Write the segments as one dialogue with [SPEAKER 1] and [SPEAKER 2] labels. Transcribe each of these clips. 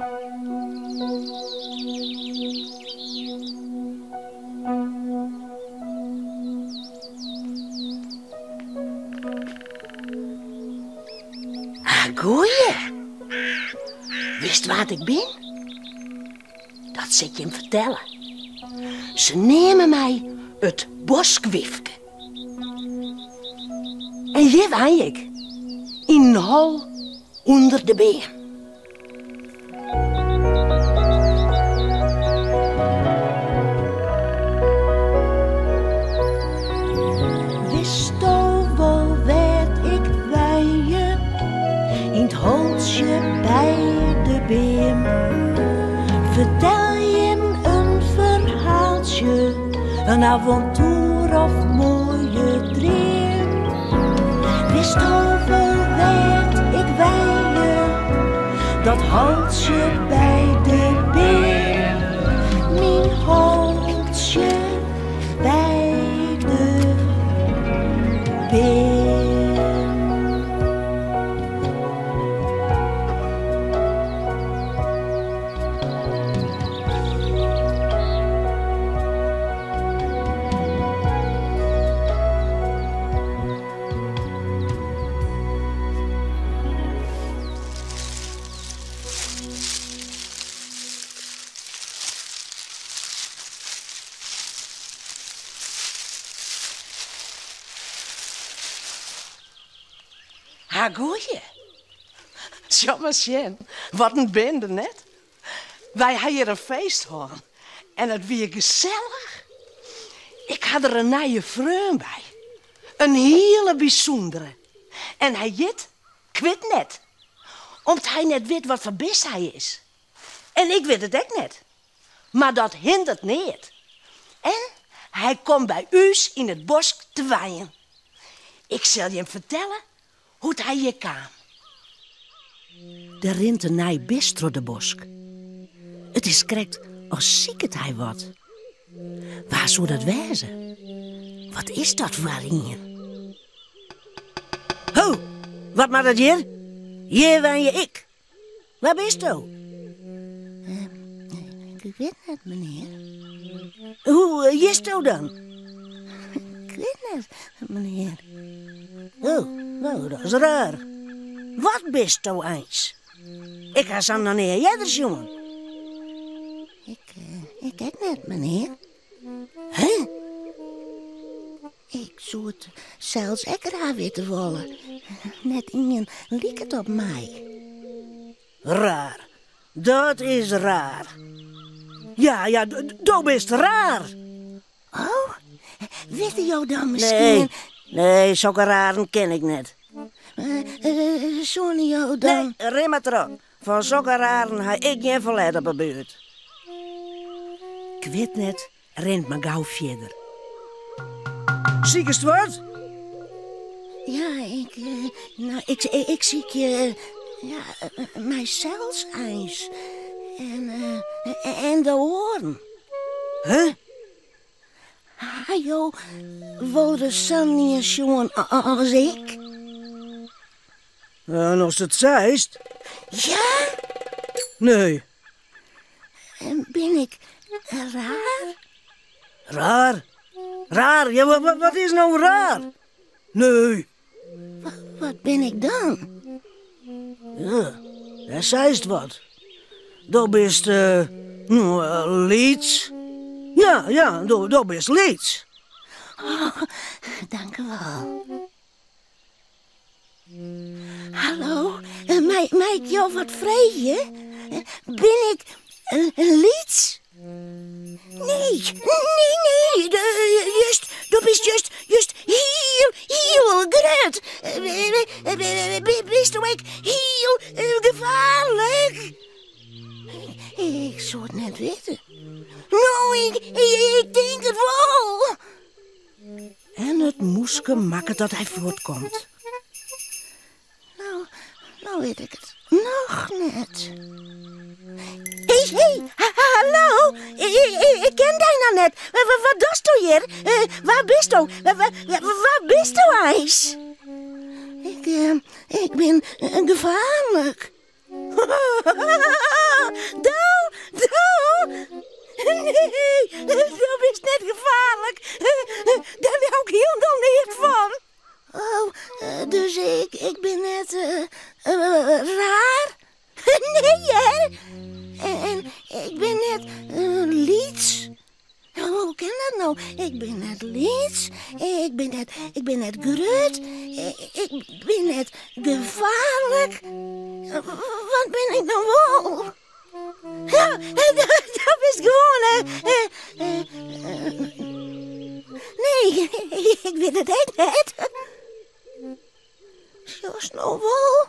[SPEAKER 1] Ah, goeie. Witst wa't ik bin? Dat sil ik jim fertelle. Se neame my it boskwyfke. En hjir wenje ik, yn in hol ûnder de beam. Witsto wol wêr't ik wenje? Yn 't holtsje by de beam. Fertel jim in ferhaaltsje, in avontoer of moaie dream. Witsto wol wêr't ik wenje? Dat holtsje by de beam. Myn holtsje by de beam. Ha goeie. Sjoch mar sjen, wat in binde net. Wy ha hjir in feest hân en it wie gesellich. Ik ha der in nije freon by. In hiele bysûndere. En hy hjit Kwitnet. Om't hy net wit wat foar bist hy is. En ik wit it ek net. Mar dat hindert neat. En hy komt by ús yn it bosk te wenjen. Ik sil jim fertelle hoe't hy hjir kaam. Der rint in nij bist troch de bosk. It is krekt as siket hy wat. Wa soe dat wêze? Wat is dat foar ien? Ho, wat moat it hjir? Hjir wenje ik. Wa bisto?
[SPEAKER 2] Ik wit net, menear.
[SPEAKER 1] Hoe hjitsto dan?
[SPEAKER 2] Ik wit net, menear.
[SPEAKER 1] Oh, no, dat is raar. Wat bisto eins? Ik ha sa'n noch nea earder sjoen.
[SPEAKER 2] Ik, ik ek net, menear.
[SPEAKER 1] Hè?
[SPEAKER 2] Ik soe it sels ek graach witte wolle. Net ien liket op my.
[SPEAKER 1] Raar. Dat is raar. Ja, ja, do bist raar.
[SPEAKER 2] Oh, witte jo dan miskien...
[SPEAKER 1] Nee, nee, sokke raren ken ik net.
[SPEAKER 2] Soene jo dan...
[SPEAKER 1] Nee, rin mar troch. Fan sokke raren ha ik gjin ferlet op 'e buert. Kwitnet rint mar gau fierder. Sikest wat?
[SPEAKER 2] Ja, ik, no, ik, ik sykje, ja, mysels eins. En, en de oaren.
[SPEAKER 1] Huh?
[SPEAKER 2] Ha jo wolris sa'n ien sjoen as ik?
[SPEAKER 1] En ast it seist?
[SPEAKER 2] Ja?
[SPEAKER 1] Nee.
[SPEAKER 2] En bin ik raar?
[SPEAKER 1] Raar? Raar? Ja, wat, wat is no raar? Nee.
[SPEAKER 2] Wat bin ik dan?
[SPEAKER 1] Ja, dêr seist wat. Do bist, uh, no, uh, lyts. Ja, ja, do, do bist lyts.
[SPEAKER 2] Oh, dankewol. Hallo, mei, mei ik jo wat freegje? Bin ik lyts? Nee, nee, nee, just, do bist just, just hiel, hiel grut. Bisto ek hiel gefaarlik? Ik soe it net witte. No, ik, ik tink it wol.
[SPEAKER 1] En it mûske makket dat hy fuortkomt.
[SPEAKER 2] No, no wit ik it noch net. Hé, hé, hallo! Ik ken dy noch net. Wat dochsto hjir? Wa bisto? Wa bisto eins? Ik, ik bin gefaarlik. Do, do! Nee, do bist net gefaarlik. Dêr leau ik hielendal neat fan. Oh, dus ik, ik bin net raar? Nee, hear. En ik bin net lyts. Hoe kin dat no? Ik bin net lyts, ik bin net, ik bin net grut, ik bin net gefaarlik. Wat bin ik dan wol? Do bist gewoan. Nee, ik wit it ek net. Sjochst no wol,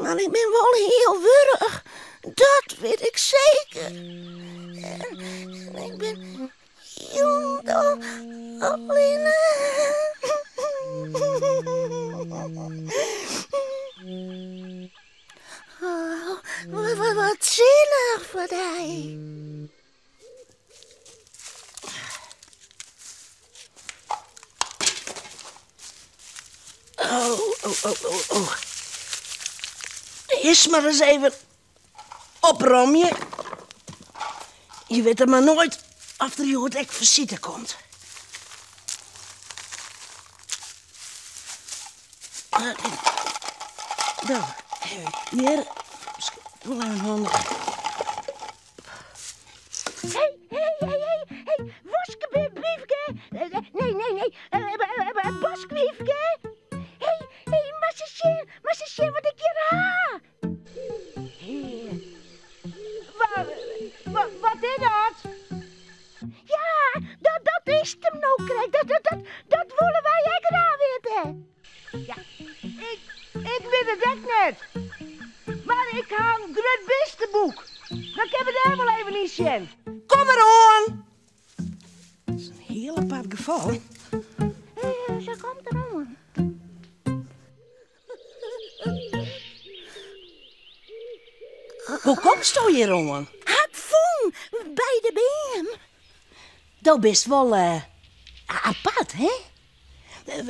[SPEAKER 2] mar ik bin wol hiel wurch. Dat wit ik seker. En ik bin hielendal allinne. Oh, wat sillich foar dy.
[SPEAKER 1] Oh, oh, oh, oh, oh. Earst mar ris even opromje. Je witte mar noait oft der hjoed ek fisite komt. Dan, hjir. Wol even handich.
[SPEAKER 2] Hey, hey, hey, hey, hey, Boskwyfke. Nee, nee, nee, Boskwyfke. Hey, hey, moatst sjen, moatst sjen wat ik hjir ha.
[SPEAKER 1] Wat, wat is dat?
[SPEAKER 2] Ja, dat, dat is 'm no krekt. Dat, dat, dat, dat wolle wy ek graach witte.
[SPEAKER 1] Ja, ik, ik wit it ek net. Mar ik ha in grut bisteboek. Dan kinne we dêr wol even yn sjen. Kom mar oan! Dat is in hiel apart gefal.
[SPEAKER 2] Se komt deroan.
[SPEAKER 1] Hoe komsto hjir oan?
[SPEAKER 2] Ha ik fûn by de beam.
[SPEAKER 1] Do bist wol apart, hè?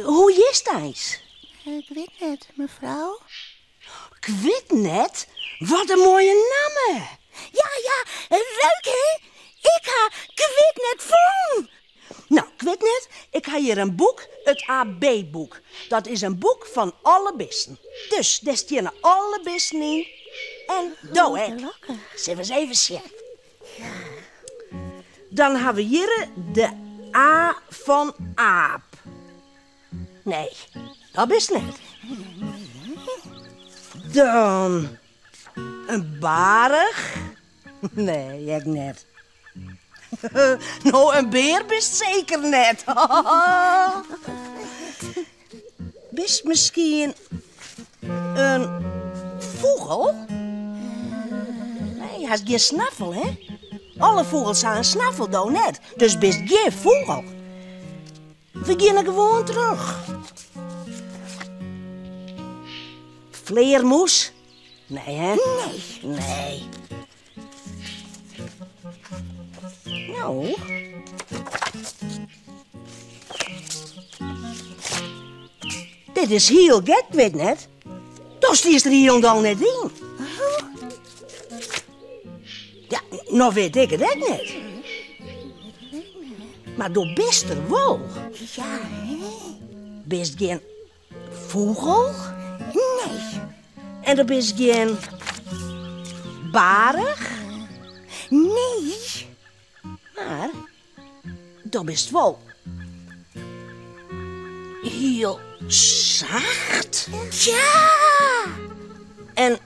[SPEAKER 1] Hoe hjitst eins?
[SPEAKER 2] Ik wit net, mefrou.
[SPEAKER 1] Ik wit net? Wat in moaie namme!
[SPEAKER 2] Ja, ja, leuk hè? Ik ha Kwitnet fûn.
[SPEAKER 1] No, Kwitnet, ik ha hjir in boek, it AB-boek. Dat is in boek fan alle bisten. Dus dêr steane alle bisten yn en do ek.
[SPEAKER 2] Gelokkich.
[SPEAKER 1] Sille we ris even sjen. Dan ha we hjir de A fan aap. Nee, dat bist net. Dan in baarch. Nee, ek net. No, in bear bist seker net. Bist miskien in fûgel? Nee, hast gjin snaffel, hè? Alle fûgels ha in snaffel, do net. Dus bist gjin fûgel. We geane gewoan troch. Flearmûs? Nee, hè?
[SPEAKER 2] Nee.
[SPEAKER 1] Nee. No. Dit is hiel gek, Kwitnet. Do stiest der hielendal net yn. Ja, no wit ik it ek net. Mar do bist der wol.
[SPEAKER 2] Ja, hè?
[SPEAKER 1] Bist gjin fûgel?
[SPEAKER 2] Nee.
[SPEAKER 1] En do bist gjin baarch?
[SPEAKER 2] Nee.
[SPEAKER 1] Mar do bist wol hiel sacht.
[SPEAKER 2] Ja!
[SPEAKER 1] En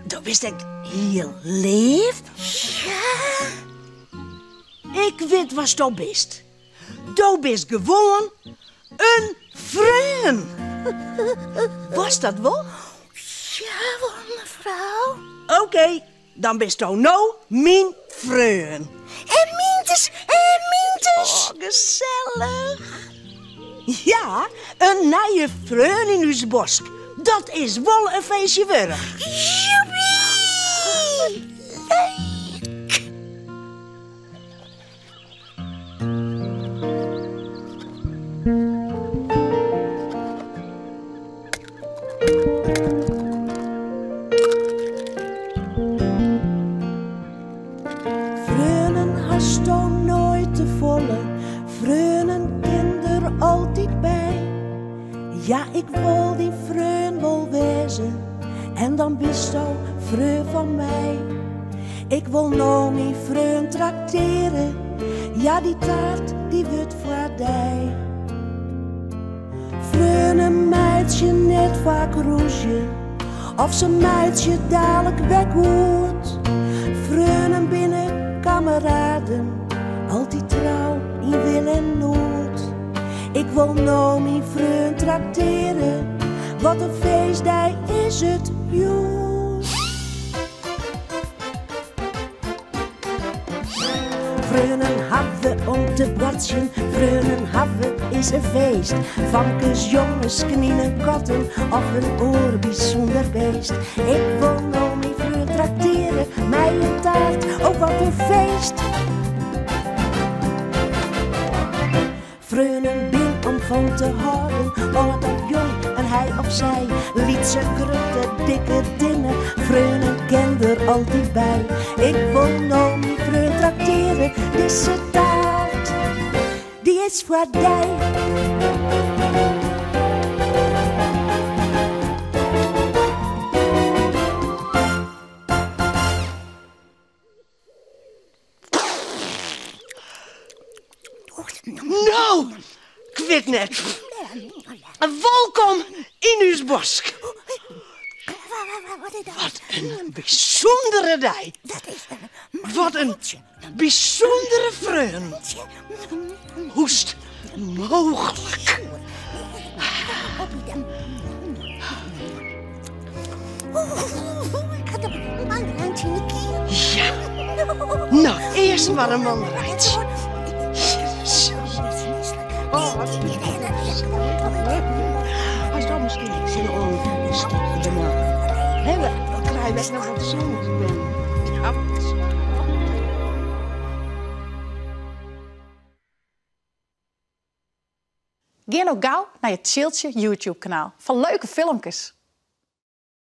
[SPEAKER 1] do bist ek hiel leaf.
[SPEAKER 2] Ja!
[SPEAKER 1] Ik wit watsto bist. Do bist gewoan in freon. Was dat wol?
[SPEAKER 2] Ja, wol, mefrou.
[SPEAKER 1] Oké, dan bisto no myn freon.
[SPEAKER 2] En myntes, en myntes.
[SPEAKER 1] Oh, gesellich. Ja, in nije freon yn ús bosk. Dat is wol in feestje wurdich.
[SPEAKER 2] Joepie! Leuk! der altyd by. Ja, ik wol dyn freon wol wêze en dan bisto freon fan my. Ik wol no myn freon trakteare, ja dy taart dy wurdt foar dy. Freonen meitsje net faak rûzje, of se meitsje dalik wer goed. Freonen binne kameraden, altyd trou yn wil en noed. Ik wol no myn freon trakteare, wat in feestdei is it hjoed. Freonen hawwe om te boartsjen, freonen hawwe is in feest. Famkes, jonges, kninen, katten of in oar bysûnder beest. Ik wol no myn freon trakteare mei in taart, oh wat in feest. Freonen bin om fan te hâlden, âld of jong, en hy of sy. Lytse, grutte, dikke, dinne, freonen ken der altyd by. Ik wol no myn freon trakteare, dizze taart, dy is foar dy.
[SPEAKER 1] No, ik wit net. Wolkom yn ús bosk. Wat in bysûndere dei. Wat in bysûndere freon. Hoe'st mooglik?
[SPEAKER 2] Ik ha in mandarijntsje yn de kiel.
[SPEAKER 1] Ja. No, earst mar in mandarijntsje. Oh, wat Hast al miskien sin oan in stikje banaan? Hè, dan krije we ek noch wat sûnens binnen. Ja.
[SPEAKER 3] Gean no gau nei it Tsjiltsje YouTube-kanaal foar leuke filmkes.